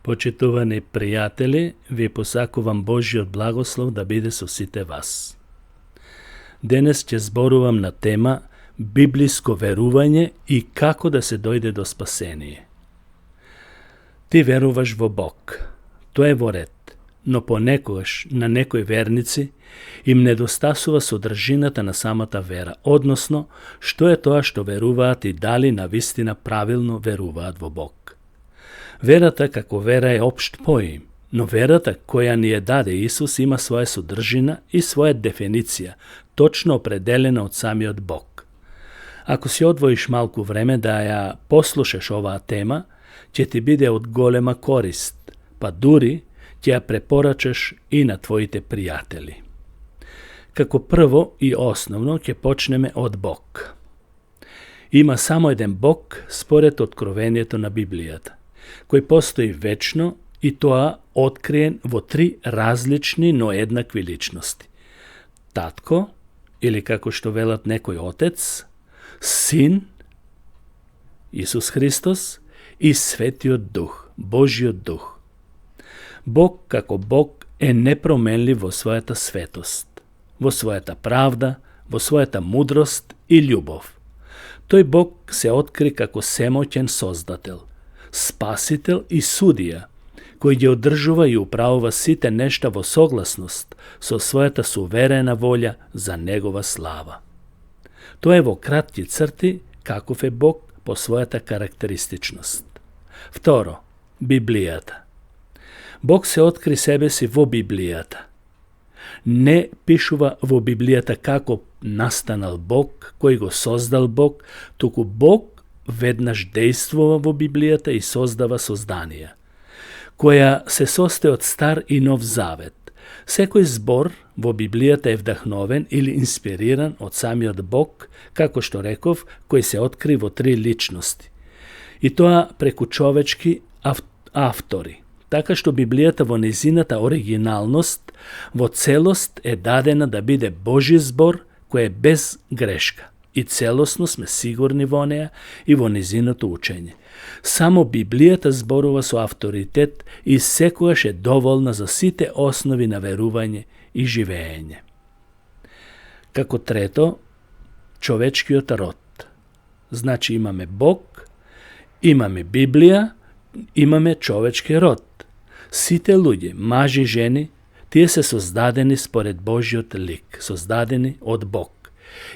Почитувани пријатели, ви посакувам Божјиот благослов да биде со сите вас. Денес ќе зборувам на тема библиско верување и како да се дојде до спасение. Ти веруваш во Бог. Тоа е во ред, но понекогаш на некои верници им недостасува содржината на самата вера, односно, што е тоа што веруваат и дали навистина правилно веруваат во Бог. Верата како вера е општ поим, но верата која ни ја даде Исус има своја содржина и своја дефиниција, точно определена од самиот Бог. Ако си одвоиш малку време да ја послушаш оваа тема, ќе ти биде од голема корист, па дури ќе ја препорачаш и на твоите пријатели. Како прво и основно ќе почнеме од Бог. Има само еден Бог според откровението на Библијата, кој постои вечно и тоа откриен во три различни, но еднакви личности. Татко, или како што велат некој Отец, Син, Исус Христос и Светиот Дух, Божиот Дух. Бог како Бог е непроменлив во својата светост, во својата правда, во својата мудрост и љубов. Тој Бог се откри како семоќен Создател, Спасител и Судија, кој ги одржува и управува сите нешта во согласност со својата суверена волја за Негова слава. Тоа е во кратки црти каков е Бог по својата карактеристичност. Второ, Библијата. Бог се откри себе си во Библијата. Не пишува во Библијата како настанал Бог, кој го создал Бог, туку Бог веднаш действува во Библијата и создава созданија, која се состои од Стар и Нов Завет. Секој збор во Библијата е вдахновен или инспириран од самиот Бог, како што реков, кој се откри во три личности. И тоа преку човечки автори, така што Библијата во нејзината оригиналност во целост е дадена да биде Божи збор кој е без грешка. И целосно сме сигурни во неа и во нејзиното учење. Само Библијата зборува со авторитет и секогаш е доволна за сите основи на верување и живеење. Како трето, човечкиот род. Значи имаме Бог, имаме Библија, имаме човечки род. Сите луѓе, мажи и жени, тие се создадени според Божиот лик, создадени од Бог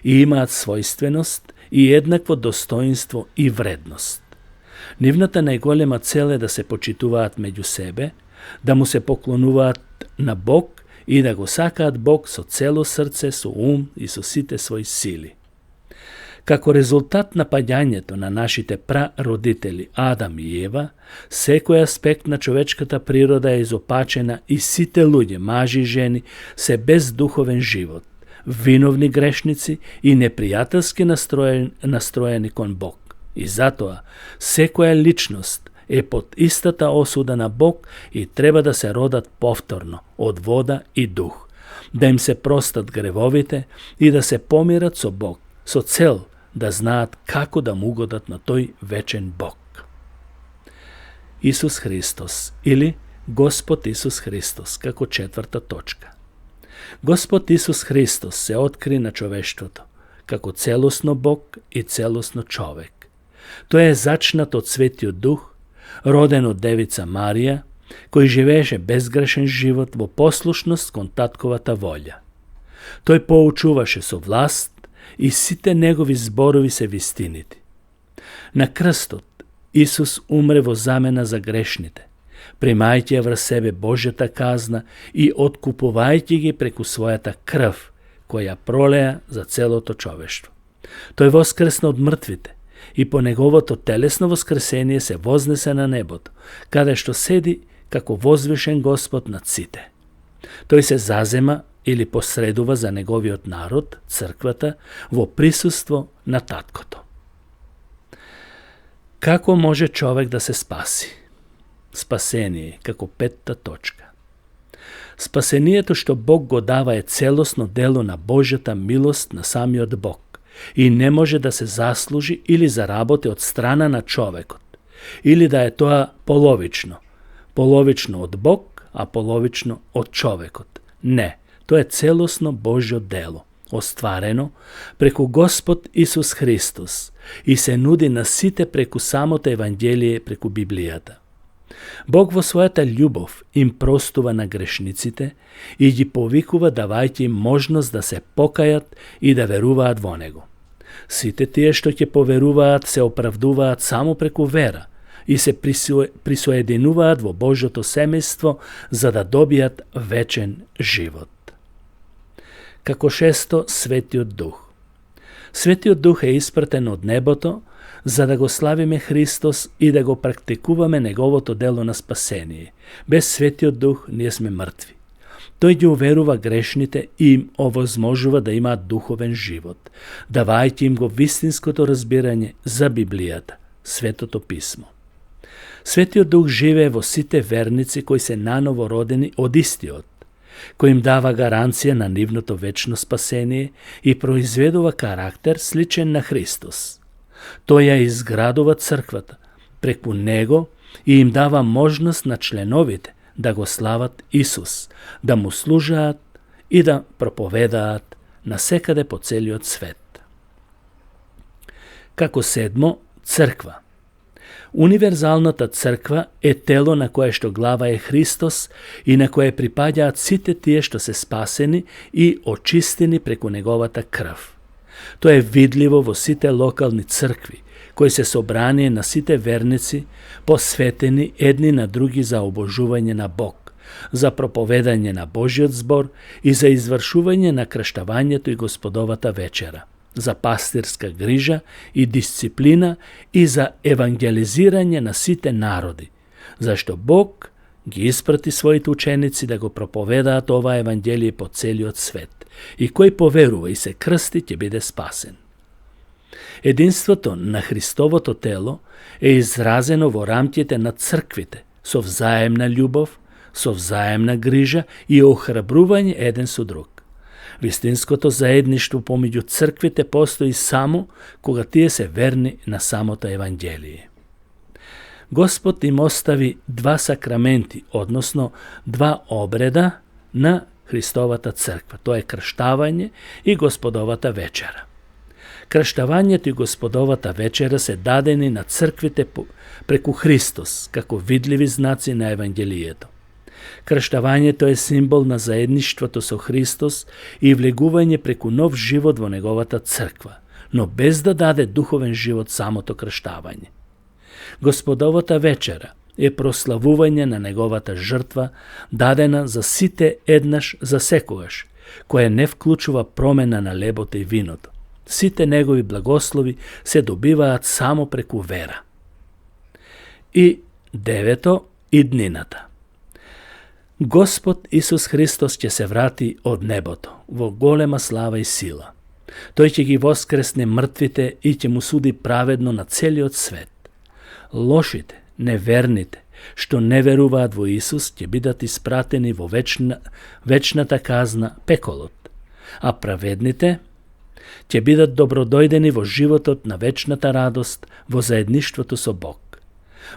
и имаат својственост и еднакво достоинство и вредност. Нивната најголема цел е да се почитуваат меѓу себе, да му се поклонуваат на Бог и да го сакаат Бог со цело срце, со ум и со сите своји сили. Како резултат на паѓањето на нашите прародители Адам и Ева, секој аспект на човечката природа е изопачена и сите луѓе, мажи и жени, се без духовен живот, виновни грешници и непријателски настроени кон Бог. И затоа, секоја личност е под истата осуда на Бог и треба да се родат повторно, од вода и дух, да им се простат гревовите и да се помират со Бог, со цел да знаат како да му угодат на тој вечен Бог. Исус Христос или Господ Исус Христос како четврта точка. Господ Исус Христос се откри на човештвото, како целосно Бог и целосно човек. Тој е зачнат од Светиот Дух, роден од Девица Марија, кој живееше безгрешен живот во послушност кон татковата волја. Тој поучуваше со власт и сите негови зборови се вистините. На крстот Исус умре во замена за грешните, примајќи ја врз себе Божјата казна и откупувајќи ги преку својата крв, која пролеа за целото човештво. Тој воскресна од мртвите и по неговото телесно воскресение се вознесе на небото, каде што седи како возвишен Господ над сите. Тој се зазема или посредува за неговиот народ, црквата, во присуство на Таткото. Како може човек да се спаси? Спасение како петта точка. Спасението што Бог го дава е целосно дело на Божјата милост на самиот Бог и не може да се заслужи или заработи од страна на човекот, или да е тоа половично, Polovično od Bog, a polovično od čovekot. Ne, to je celosno Božjo delo, ostvareno preku Gospod Isus Hristos i se nudi na sите preku самото Евангелие, преку Библијата. Бог во својата љубов им простува на грешниците и ги повикува давајќи им можност да се покајат и да веруваат во Него. Сите тие што ќе поверуваат се оправдуваат само преку вера и се присоединуваат во Божјото семејство за да добијат вечен живот. Како шесто, Светиот Дух. Светиот Дух е испратен од небото за да го славиме Христос и да го практикуваме Неговото дело на спасение. Без Светиот Дух ние сме мртви. Тој ги уверува грешните и им овозможува да имаат духовен живот, давајќи им го вистинското разбирање за Библијата, Светото Писмо. Светиот Дух живее во сите верници кои се наново родени од истиот, кој им дава гаранција на нивното вечно спасение и произведува карактер сличен на Христос. Тој ја изградува црквата, преку Него и им дава можност на членовите да го слават Исус, да му служаат и да проповедаат насекаде по целиот свет. Како седмо, црква. Универзалната црква е тело на кое што глава е Христос и на кое припаѓаат сите тие што се спасени и очистени преку Неговата крв. Тоа е видливо во сите локални цркви, кои се собрание на сите верници, посветени едни на други за обожување на Бог, за проповедање на Божиот збор и за извршување на крштавањето и Господовата вечера, за пастирска грижа и дисциплина и за евангелизирање на сите народи, зашто Бог ги испрати своите ученици да го проповедаат ова Евангелие по целиот свет, и кој поверува и се крсти ќе биде спасен. Единството на Христовото тело е изразено во рамките на црквите, со взаемна љубов, со взаемна грижа и охрабрување еден со друг. Вистинското заедништво помеѓу црквите постои само кога тие се верни на самото Евангелие. Господ им остави два сакраменти, односно два обреда на Христовата црква. Тоа е крштавање и Господовата вечера. Крштавањето и Господовата вечера се дадени на црквите преку Христос, како видливи знаци на Евангелието. Крштавањето е символ на заедништвото со Христос и влегување преку нов живот во Неговата црква, но без да даде духовен живот самото крштавање. Господовата вечера е прославување на Неговата жртва, дадена за сите еднаш за секогаш, која не вклучува промена на лебото и виното. Сите Негови благослови се добиваат само преку вера. И девето, иднината. Господ Исус Христос ќе се врати од небото, во голема слава и сила. Тој ќе ги воскресне мртвите и ќе му суди праведно на целиот свет. Лошите, неверните, што не веруваат во Исус, ќе бидат испратени во вечната казна, пеколот, а праведните ќе бидат добродојдени во животот на вечната радост, во заедништвото со Бог.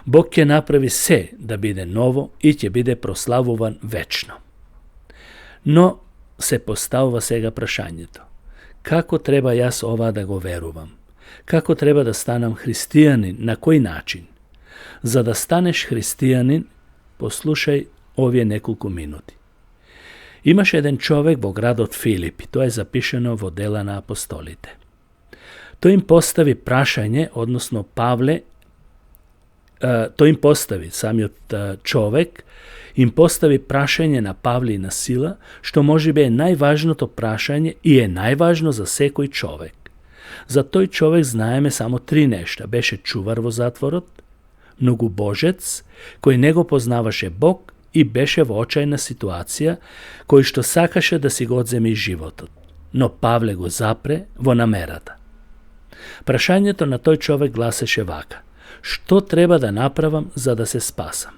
Бог ќе направи се да биде ново и ќе биде прославуван вечно. Но се поставува сега прашањето. Како треба јас ова да го верувам? Како треба да станам христијанин? На кој начин? За да станеш христијанин, послушај овие неколку минути. Имаше еден човек во градот Филипи, тоа е запишено во Дела на апостолите. Тој им постави прашање, односно самиот човек, им постави прашање на Павле и на Сила, што можеби е најважното прашање и е најважно за секој човек. За тој човек знаеме само три нешта. Беше чувар во затворот, многобожец, кој не го познаваше Бог и беше во очајна ситуација, кој што сакаше да си го одземе животот. Но Павле го запре во намерата. Прашањето на тој човек гласеше вака: што треба да направам за да се спасам?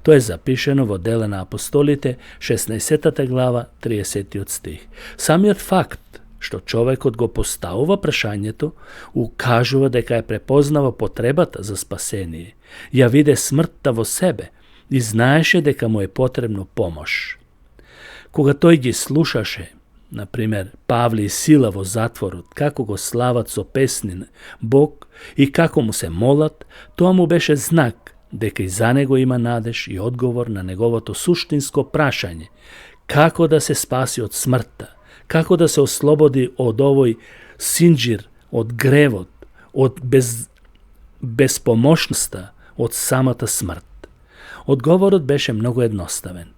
Тоа е запишено во Дела на апостолите, 16 глава, 30 стих. Самиот факт што човекот го поставува прашањето, укажува дека ја препознава потребата за спасение, ја виде смртта во себе, и знаеше дека му е потребно помош. Кога тој ги слушаше, например, Павле и Сила во затворот, како го слават со песни Бог и како му се молат, тоа му беше знак дека и за него има надеж и одговор на неговото суштинско прашање, како да се спаси од смртта, како да се ослободи од овој синџир, од гревот, од безпомошноста, од самата смрт. Одговорот беше многу едноставен.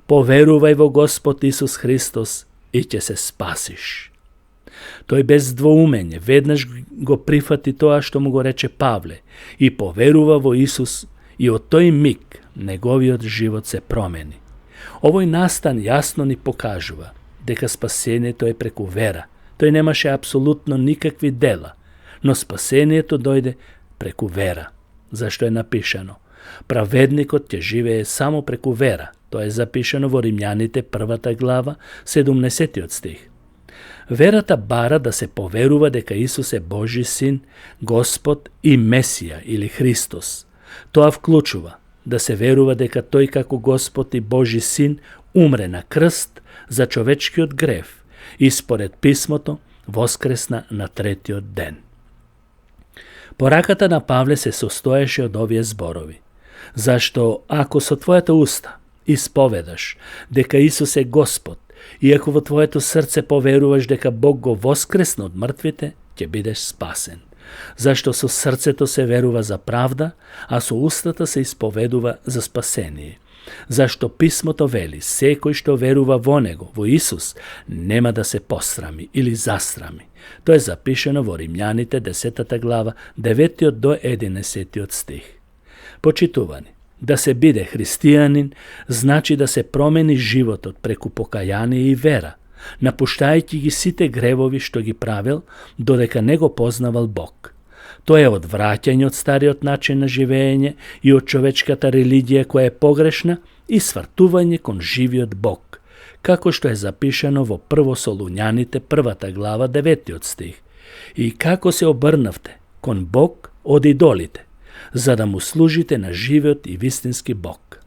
Поверувај во Господ Исус Христос и ќе се спасиш. Тој без двоумење веднаш го прифати тоа што му го рече Павле и поверува во Исус, и од тој миг неговиот живот се промени. Овој настан јасно ни покажува дека спасението е преку вера. Тој немаше апсолутно никакви дела, но спасението дојде преку вера. Зашто е напишано: праведникот ќе живее само преку вера. Тоа е запишано во Римјаните 1 глава, 17 стих. Верата бара да се поверува дека Исус е Божи син, Господ и Месија или Христос. Тоа вклучува да се верува дека тој како Господ и Божи син умре на крст за човечкиот грев и според писмото воскресна на третиот ден. Пораката на Павле се состоеше од овие зборови. Зашто ако со твојата уста исповедаш дека Исус е Господ и ако во твоето срце поверуваш дека Бог го воскресна од мртвите, ќе бидеш спасен. Зашто со срцето се верува за правда, а со устата се исповедува за спасение. Зашто писмото вели: секој што верува во него, во Исус, нема да се посрами или засрами. Тоа е запишено во Римјаните 10 глава, 9 до 11 стих. Почитувани, да се биде христијанин значи да се промени животот преку покаяние и вера, напуштајќи ги сите гревови што ги правил, додека не го познавал Бог. Тоа е одвраќање од стариот начин на живење и од човечката религија која е погрешна и свртување кон живиот Бог, како што е запишано во Прво Солуњаните 1 глава 9 стих. И како се обрнавте кон Бог од идолите, за да му служите на живиот и вистински Бог.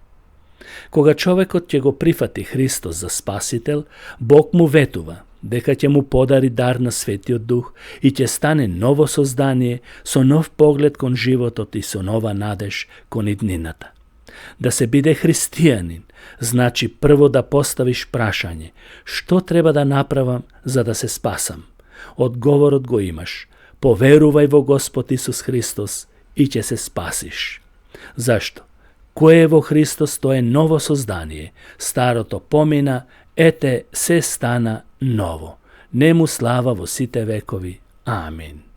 Кога човекот ќе го прифати Христос за Спасител, Бог му ветува дека ќе му подари дар на Светиот Дух и ќе стане ново создание со нов поглед кон животот и со нова надеж кон иднината. Да се биде христијанин значи прво да поставиш прашање: што треба да направам за да се спасам? Одговорот го имаш: поверувај во Господ Исус Христос и ќе се спасиш. Зашто? Кој е во Христос, тоа е ново создание. Старото помина, ете се стана ново. Нему слава во сите векови. Амин.